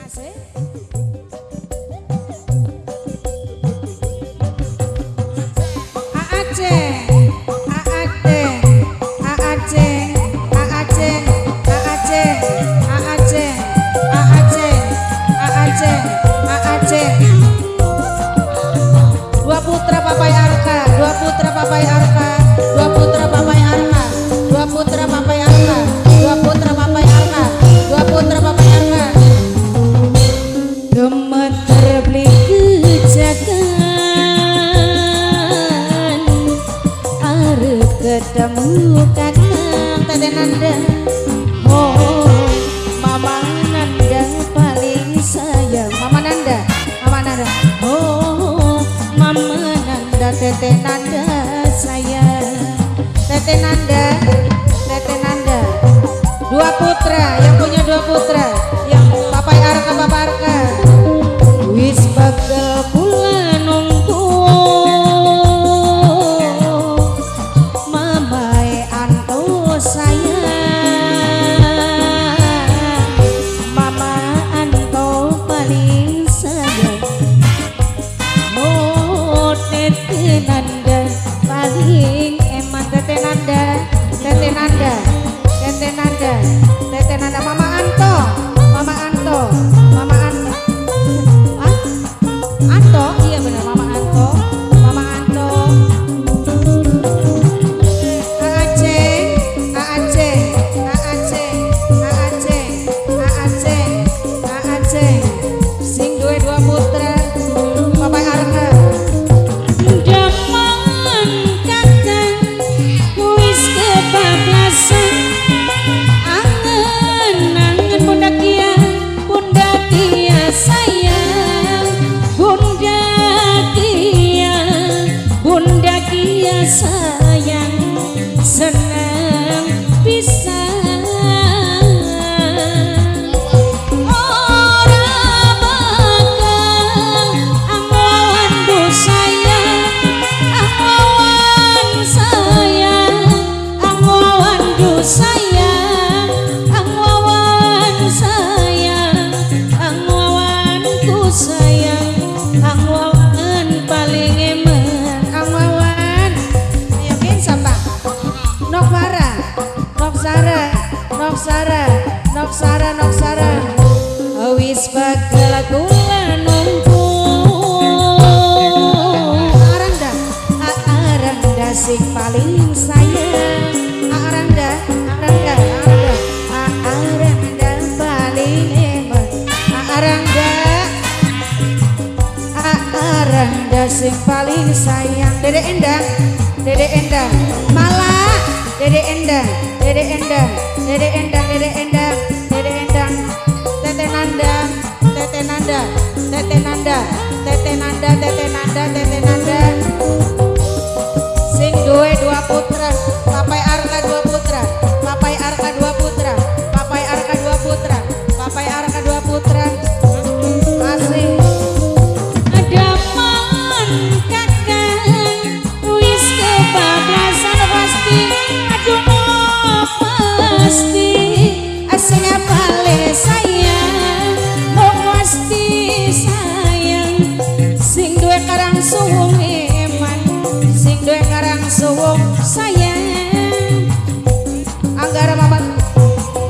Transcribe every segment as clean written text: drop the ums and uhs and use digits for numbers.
Asik. AAC AAC AAC AAC AAC AAC AAC AAC AAC. Dua putra Papai Arka, dua putra Papai Arka, dua putra Papai Arka, dua putra Papai Arka, dua putra Papai Arka, dua putra Papai Arka. Gemeter beli kejagan, arep ketemu kakang Tete Nanda. Oh, Mama Nanda paling sayang. Mama Nanda, Mama Nanda. Oh, Mama Nanda, Tete Nanda sayang. Tete Nanda, Tete Nanda. Dua putra, yang punya dua putra, yang Papai Arka, Papa Arka. Wis bakal kula nunggu Mamae Anto sayang, Mama Anto paling sayang. Oh, Tete Nanda paling eman. Tete Nanda, Tete Nanda, Tete Nanda, Tete Nanda. Mama Anto, Mama Anto, Mama Anto. Ah? Anto, iya benar, Mama Anto, Mama Anto. AAC, AAC, AAC, AAC, AAC, AAC. Sing duwe dua putra, Papai Arka. Jaman kakang wis kebablasan, angen-angen bunda kia sayang, bunda kia, bunda kia sayang, seneng pisan. Ora bakal anglawan du sayang, anglawan sayang, anglawan du sayang, anglawan sayang, anglawanku sayang, anglawan paling eman. Anglawan. Ayo gen sapa? Nok Farah, Nok Sarah, Nok Sarah, Nok Sarah, Nok Sarah. Wis bakal kula nunggu. Aranda, Aranda sing paling sayang. Aranda, Aranda, Aranda, Aranda paling eman. Aranda, Aranda sing paling sayang. Dede Endang, Dede Endang, Mala, Dede Endang, Dede Endang, Dede Endang, Dede Endang, Dede Endang, Tete Nanda, Tete Nanda, Tete Nanda, Tete Nanda, Tete Nanda, Tete Nanda. Sing duwe dua putra, Papai Arka dua putra, Papai Arka dua putra, Papai Arka dua putra, Papai Arka dua putra. Asik. Adaman kakang wis kebablasan pasti, aduh pasti asing paling sayang, mau pasti sayang. Sing duwe karang suwung eman, sing duwe karang suwung sayang. Anggara Mama.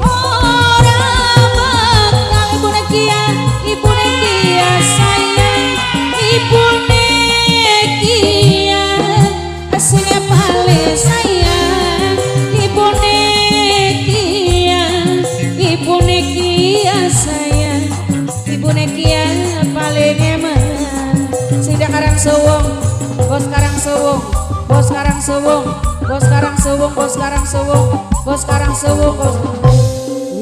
Ora bakal ibu kia sayang, ibu kia sing paling sayang, ibu kia, ibu kia sayang, ibu kia paling eman. Sing karang suwung, bos karang suwung, bos karang suwung, bos karang suwung, bos karang suwung, bos karang suwung, bos.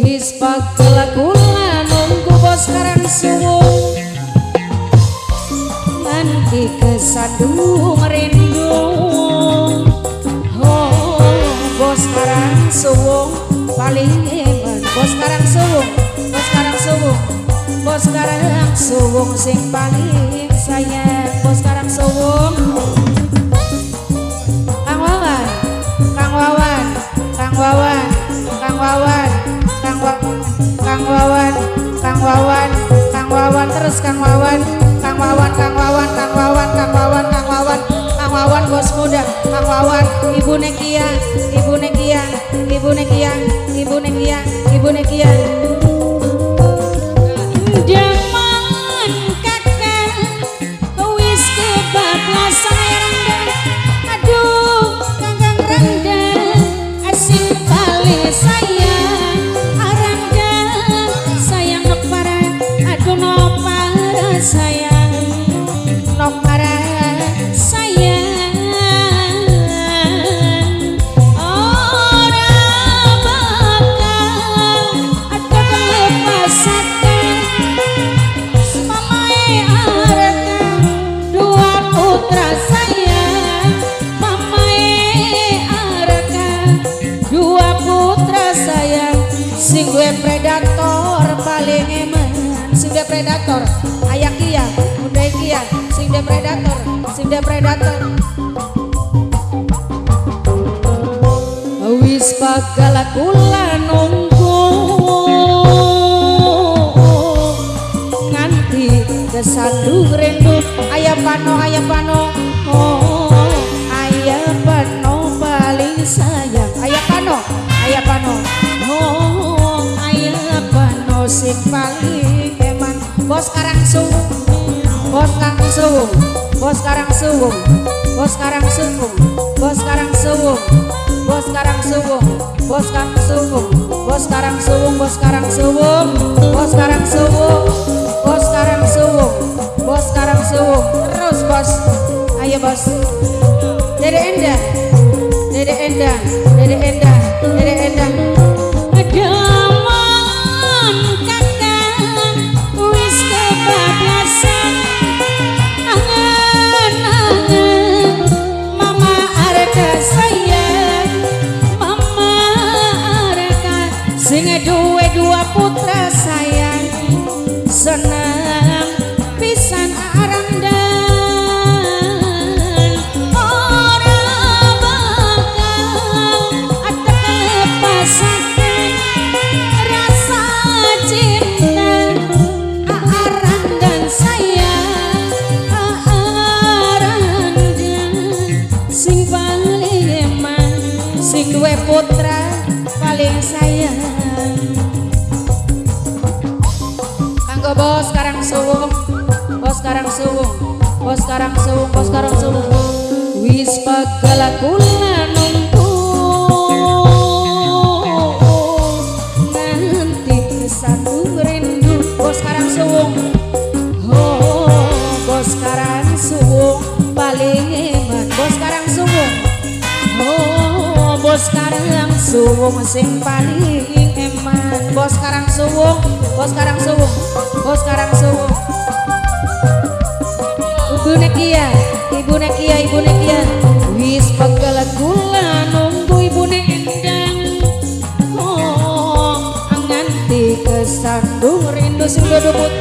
Wis bakal kula nunggu bos karang suwung, nganti kesandung rindu. Oh, bos karang suwung paling eman. Bos karang suwung, bos karang suwung, bos karang suwung sing paling sayang. Bos karang suwung. Kang Wawan, Kang Wawan, Kang Wawan, Kang Wawan, Kang Wawan, Kang Wawan, Kang Wawan, Kang Wawan terus Kang Wawan, Kang Wawan, Kang Wawan, Kang Wawan, Kang Wawan, Kang Wawan, Kang Wawan bos muda, Kang Wawan, Ibu Nekia, Ibu Nekia, Ibu Nekia, Ibu Nekia, Ibu Nekia. Demen kakak wis kebablasan rangda, aduh kakang rangda asing paling sayang arangda sayang nok para, aduh nok para sayang nok para sayang ora bakal kelepasaken mamae Arka dua putra sayang, mamae Arka dua putra sayang, sing duwe predator paling eman, sing duwe predator ayah kia bunda kia, sing duwe predator, sing duwe predator wis bakal kula nunggu nganti kesandung rindu. Ayah pano, ayah pano, oh ayah pano paling sayang, ayah pano, ayah pano, oh ayah pano sing paling eman. Bos Karang Suwung, bos Karang Suwung, bos Karang Suwung, bos Karang Suwung, bos Karang Suwung, bos Karang Suwung, bos Karang Suwung, bos Karang Suwung, bos Karang Suwung, bos Karang Suwung, bos Karang Suwung, bos Karang Suwung, terus bos, ayo bos, Dede Endah, Dede Endah, Dede Endah, Dede Endah. Demen kakak wis kebablasan angen-angen mama Arka sayang, mama Arka sing duwe dua putra sayang, seneng pisan arangdan ora bakal kelepasaken rasa cinta arangdan sayang, arangdan sing paling eman, sing duwe putra paling sayang. Kanggo bos Karang Suwung, bos Karang Suwung, bos Karang Suwung, bos Karang Suwung, wis pegel kula nunggu nganti kesandung rindu. Bos Karang Suwung, oh bos Karang Suwung paling eman, bos Karang Suwung, oh bos Karang Suwung sing paling eman, bos Karang Suwung, bos Karang Suwung, bos Karang Suwung. Ibu Nekia, Ibu Nekia, Ibu Nekia, wis pegel kula nunggu Ibu Endang, oh nganti kesandung rindu. Sing duwe putra